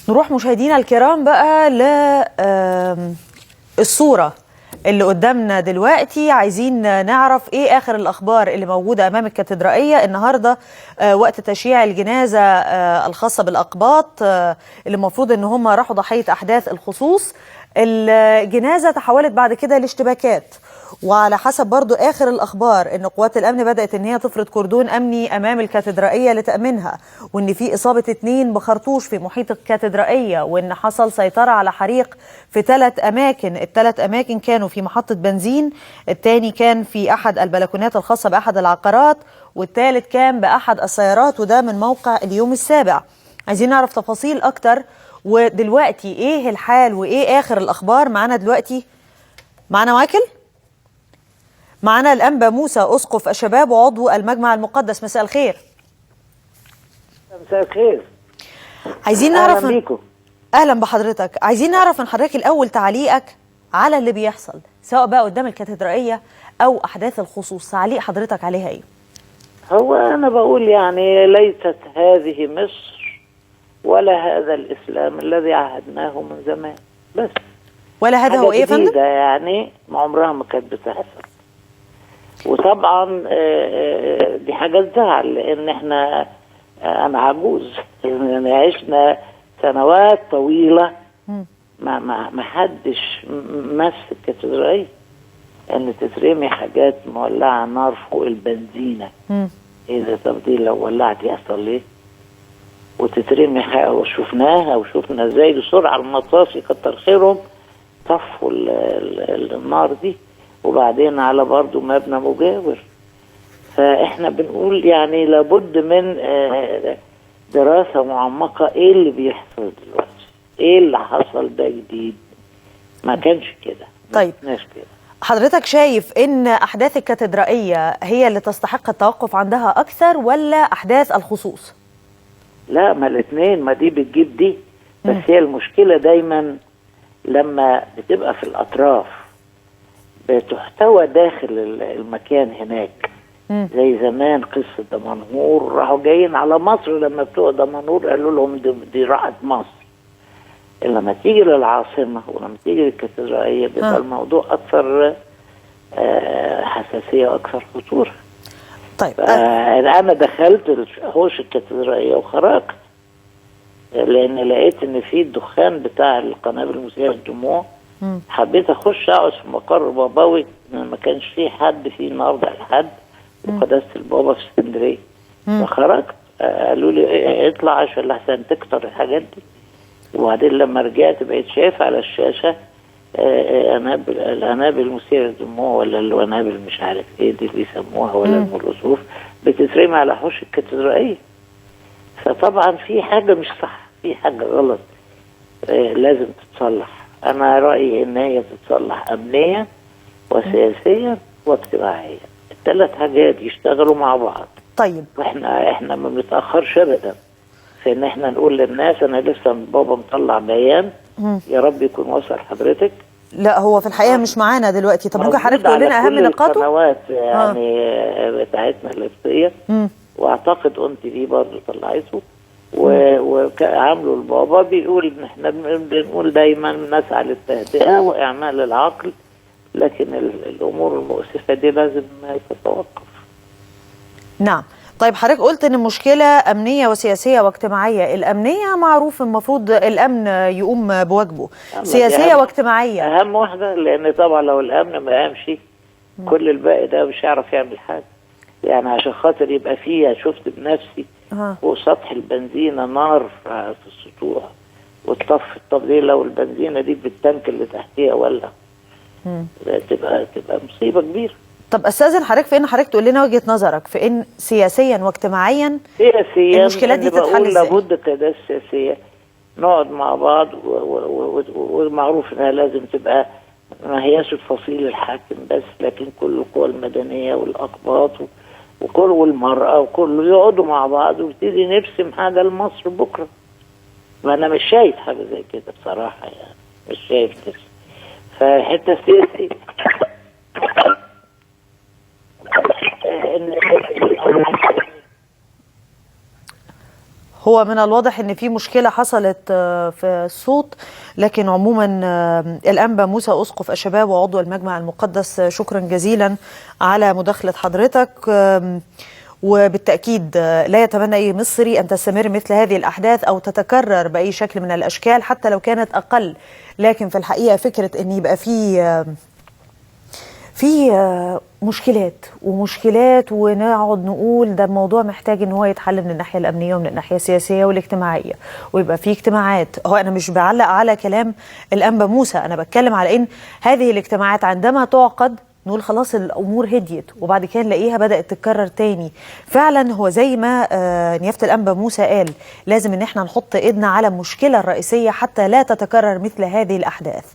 نروح مشاهدينا الكرام بقى للصورة اللي قدامنا دلوقتي. عايزين نعرف ايه اخر الاخبار اللي موجودة امام الكاتدرائية النهاردة، وقت تشييع الجنازة الخاصة بالاقباط اللي المفروض ان هم راحوا ضحية احداث الخصوص. الجنازة تحولت بعد كده لاشتباكات، وعلى حسب برضو آخر الأخبار أن قوات الأمن بدأت أن هي تفرض كردون أمني أمام الكاتدرائية لتأمينها، وأن في إصابة 2 بخرطوش في محيط الكاتدرائية، وأن حصل سيطرة على حريق في 3 أماكن. ال3 أماكن كانوا في محطة بنزين، الثاني كان في أحد البلكونات الخاصة بأحد العقارات، والثالث كان بأحد السيارات، وده من موقع اليوم السابع. عايزين نعرف تفاصيل أكتر ودلوقتي إيه الحال وإيه آخر الأخبار. معانا دلوقتي معانا مايكل، معنا الأنبا موسى أسقف الشباب وعضو المجمع المقدس. مساء الخير. مساء الخير. عايزين نعرف أهلا بيكم. أهلا بحضرتك. عايزين نعرف من حضرتك الأول تعليقك على اللي بيحصل سواء بقى قدام الكاتدرائية أو أحداث الخصوص، تعليق حضرتك عليها إيه؟ هو أنا بقول يعني ليست هذه مصر ولا هذا الإسلام الذي عهدناه من زمان، بس ولا هذا هو إيه يا فندم؟ يعني ما عمرها ما كانت بتحصل. وطبعا دي حاجة تزعل، لان احنا انا عجوز، يعني عشنا سنوات طويلة ما حدش مس الكاتدرائيه، ان تترمي حاجات مولعه نار فوق البنزينه. ايه ده؟ طب دي لو ولعت يحصل ايه؟ وتترمي حاجة، وشفناها وشفنا ازاي بسرعة المطافي كتر خيرهم طفوا النار دي، وبعدين على برضو مبنى مجاور. فاحنا بنقول يعني لابد من دراسة معمقة، ايه اللي بيحصل دلوقتي؟ ايه اللي حصل ده جديد؟ ما كانش كده. طيب كده. حضرتك شايف ان احداث الكاتدرائية هي اللي تستحق التوقف عندها اكثر ولا احداث الخصوص؟ لا، ما الاثنين، ما دي بتجيب دي، بس هي المشكلة دايما لما بتبقى في الاطراف بتحتوى داخل المكان هناك. زي زمان قصة دمنهور، راحوا جايين على مصر لما بتوع دمنهور قالوا لهم دي راحت مصر. لما تيجي للعاصمة ولما تيجي للكاتدرائية بيبقى الموضوع أكثر حساسية وأكثر خطورة. طيب أنا دخلت حوش الكاتدرائية وخرجت، لأن لقيت إن في الدخان بتاع القنابل المسيلة للدموع. حبيت اخش اقعد في مقر باباوي، ما كانش فيه حد فيه النهارده الحد، وقداسه البابا في اسكندرية. فخرجت قالوا لي اطلع عشان لحسن تكتر الحاجات دي. وبعدين لما رجعت بقيت شايف على الشاشة الانابل المسيلة للدموع ولا الانابل مش عارف ايه دي اللي بيسموها ولا المولوتوف بتترمي على حوش الكاتدرائيه. فطبعا في حاجة مش صح، في حاجة غلط، لازم تتصلح. أنا رأيي إن هي تتصلح أمنيا وسياسيا واجتماعيا، الثلاث حاجات يشتغلوا مع بعض. طيب وإحنا ما بنتأخرش أبدا في إن إحنا نقول للناس. أنا لسه بابا مطلع بيان، يا رب يكون وصل حضرتك. لا هو في الحقيقة مش معانا دلوقتي. طب ممكن حضرتك تقول لنا أهم نقاطه؟ القنوات يعني بتاعتنا القبطية، وأعتقد ON TV برضه طلعته، وعاملوا البابا بيقول ان احنا بنقول دايما نسعى للتهدئه واعمال العقل، لكن الامور المؤسفة دي لازم تتوقف. نعم. طيب حضرتك قلت ان المشكلة امنية وسياسية واجتماعية. الامنية معروف المفروض الامن يقوم بواجبه، سياسية واجتماعية اهم واحدة، لان طبعا لو الامن ما قامش كل الباقي ده مش هيعرف يعمل حاجة. يعني عشان خاطر يبقى فيها، شفت بنفسي فوق سطح البنزينة نار في السطوح وتطفي. طب ليه لو البنزينة دي بالتانك اللي تحتيها ولا تبقى مصيبة كبيرة. طب استاذن حضرتك في ان حضرتك تقول لنا وجهة نظرك في ان سياسيا واجتماعيا سياسيا المشكلات دي تتحل ازاي؟ لابد القيادات السياسية نقعد مع بعض، ومعروف انها لازم تبقى ما هياش الفصيل الحاكم بس، لكن كل القوى المدنية والأقباط وكل والمرأة وكله يقعدوا مع بعض ويبتدي نرسم حاجة لمصر بكرة. ما أنا مش شايف حاجة زي كده بصراحة، يعني مش شايف كده. فالحتة السياسية هو هو من الواضح ان في مشكلة حصلت في الصوت، لكن عموما الأنبا موسى أسقف الشباب وعضو المجمع المقدس، شكرا جزيلا على مداخلة حضرتك. وبالتأكيد لا يتمنى أي مصري أن تستمر مثل هذه الأحداث أو تتكرر بأي شكل من الأشكال حتى لو كانت أقل، لكن في الحقيقة فكرة أن يبقى في مشكلات ومشكلات، ونقعد نقول ده الموضوع محتاج ان هو يتحل من الناحية الامنية ومن الناحية السياسية والاجتماعية، ويبقى في اجتماعات. هو انا مش بعلق على كلام الانبا موسى، انا بتكلم على ان هذه الاجتماعات عندما تعقد نقول خلاص الامور هديت، وبعد كده نلاقيها بدات تتكرر تاني. فعلا هو زي ما نيافه الانبا موسى قال، لازم ان احنا نحط ايدنا على المشكلة الرئيسية حتى لا تتكرر مثل هذه الاحداث.